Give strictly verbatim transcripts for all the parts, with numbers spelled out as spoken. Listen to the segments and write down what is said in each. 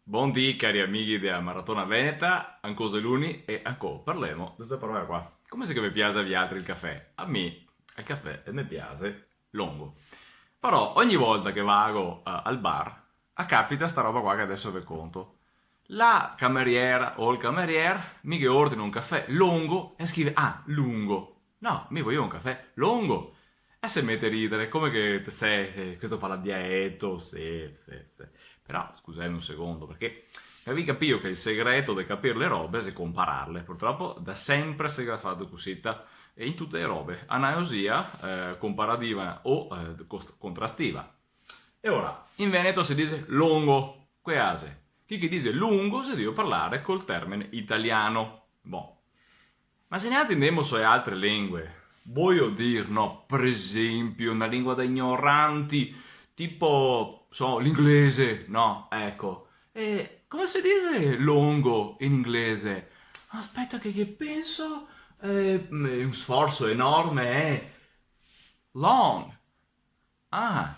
Bondì, cari amighi dea Maratona Veneta, ancò xe luni e ancò parlemo de sta parola qua. Come xe che ve piaxe a vialtri el cafè? A mi el cafè el me piaxe longo. Però ogni volta che vago, eh, al bar, a capita sta roba qua che adeso ve conto. La cameriera o el camerier mi ghe ordina un cafè longo e scrive: "Ah, lungo." No, mi voio un cafè longo. E se mete a ridere, come che te sè, eh, questo parla diaeto, sì, sì, sì. Però, scuseme un secondo, parché gavì capìo che el segreto de capir le robe xe compararle. Purtropo da sempre se ga fato cusita, e in tute le robe. Analogia, eh, comparativa o, eh, cost-, contrastiva. E ora, in veneto se dixe longo, quease. Chi che dixe lungo xe drio parlare col termine italian. Bon. Ma se nialtri ndemo so le altre lengue, voio dir, no, par esenpio, na lengua da ignoranti, tipo, so, l'inglese, no? Eco. E come se dixe longo in inglese? Aspeta che, che penso, eh, xe un sforso enorme, eh. Long. Ah,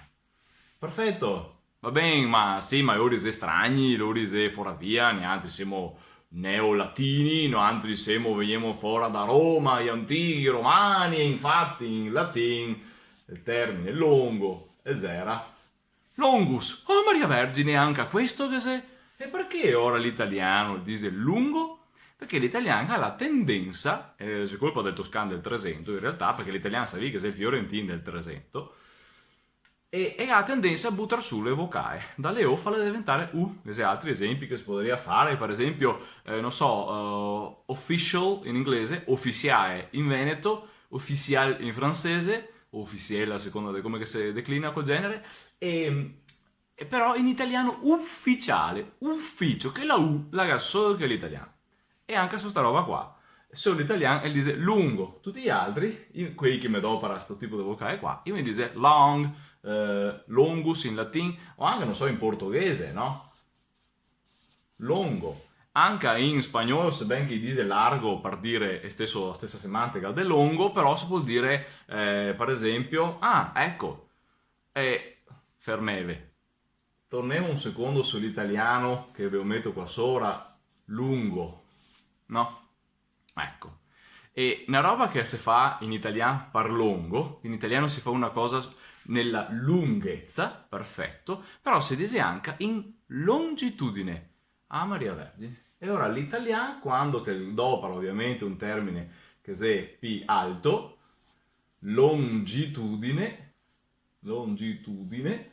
perfeto. Va ben, ma sì, ma lori xe strani, lori xe fora via, nialtri semo neolatini, noantri semo, vegnemo fora da Roma, i antichi romani, e infati in latin el termine longo el xera longus. Oh, Maria Vergine, anca questo che xe? E parché ora l'italian el dixe lungo? Parché l'italian ga la tendensa, eh, xe colpa del toscan del Tresento in realtà, parché l'italian savì che xe el fiorentin del Tresento, e, e ga la tendensa a butar su le vocale, da le O farle deventar U. Ghe xe altri esenpi che se podaria far, par esenpio, eh, no so, eh, official in inglese, officiale in veneto, official in francese, o officiel a seconda de come che se declina col genere, e, e però in italian ufficiale, uficio, che la U la ga solo che l'italian. E anca su sta roba qua, solo l'italian el dixe lungo, tuti i altri, i, quei che me dopara sto tipo de vocale qua, i me dixe long, eh, longus in latin, o anca, no so, in portoghese, no? Longo. Anca in spagnolo, seben che i dixe largo par dire el steso, la stesa semantica de longo, però se pol dire, eh, par esenpio, ah, eco, e fermeve. Tornemo un secondo su l'italian che ve lo meto qua sora, lungo, no? Eco. E na roba che se fa in italian par longo, in italian se fa na cosa s-, nela lungheza, perfeto, però se dixe anca in longitudine. Ah, Maria Vergine. E ora l'italian, quando che dopara ovviamente un termine che xe pi alto, longitudine, longitudine,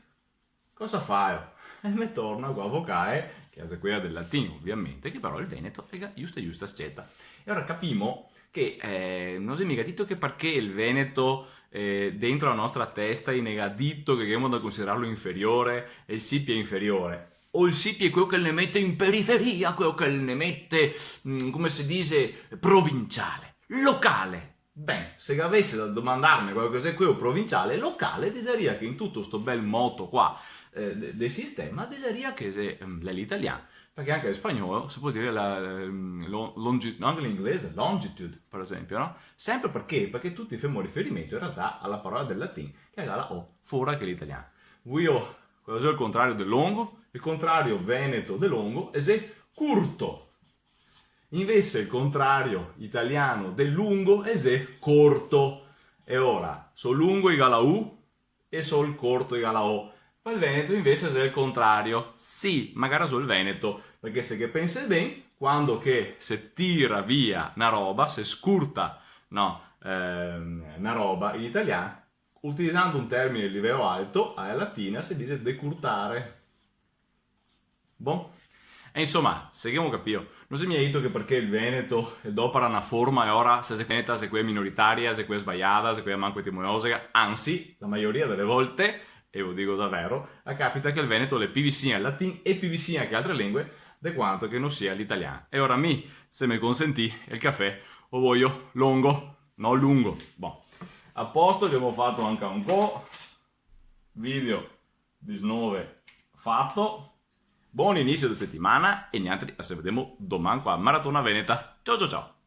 cosa fało? E me torna qua vocale, che xe quela del latin, ovviamente, che però el veneto el ga giusta, giusta sceta. E ora capimo che, eh, no xe miga dito che parché el veneto, eh, dentro la nostra testa, i ne ga dito che ghemo da considerarlo inferiore, e el sì pì xe inferiore. O el sì pì xe queo che el ne mete in periferia, queo che el ne mete, mm, come se dixe, provinciale, locale. Ben, se gavese da domandarme queo che xe queo provinciale, locale, dixaria che in tuto sto bel moto qua, eh, de, de sistema, dixaria che xe, ehm, l'è l'italian, parché anca in spagnolo se pol dire la, ehm, lo-, longi-, no, anca in inglese, longitude, par esenpio, no? Senpre parché? Parché tuti femo riferimento in realtà a la parola del latin che ga la O fora che l'italian. Voio, cosa xe el contrario de longo? El contrario veneto de longo el xe curto. Invese el contrario italian de lungo el xe corto. E ora, so lungo i ga la U e so el corto i ga la O. Par el veneto invese xe el contrario. Sì, ma ga rason el veneto, parché se ghe pensè ben, quando che se tira via na roba, se scurta, no, ehm, na roba in italian, utilizando un termine de liveo alto, a la latina se dixe decurtare. Bon. E insoma, se ghemo capìo, no xe miga dito che parché el veneto el dopara na forma e ora, se xe veneta, xe quea minoritaria, xe quea sbaliada, xe quea manco etimologica, ansi, la maioria dele volte, e lo digo davero, a capita che el veneto l'è pì vicin al latin e pì vicin a che altre lengue de quanto che no sia l'italian. E ora mi, se me consentì, el cafè lo voio longo, no lungo. Bon. A posto, che ghemo fato anca un po'. Video disnove fato. Bon inisio de setimana e nialtri se vedemo doman qua a Maratona Veneta. Ciao, ciao, ciao.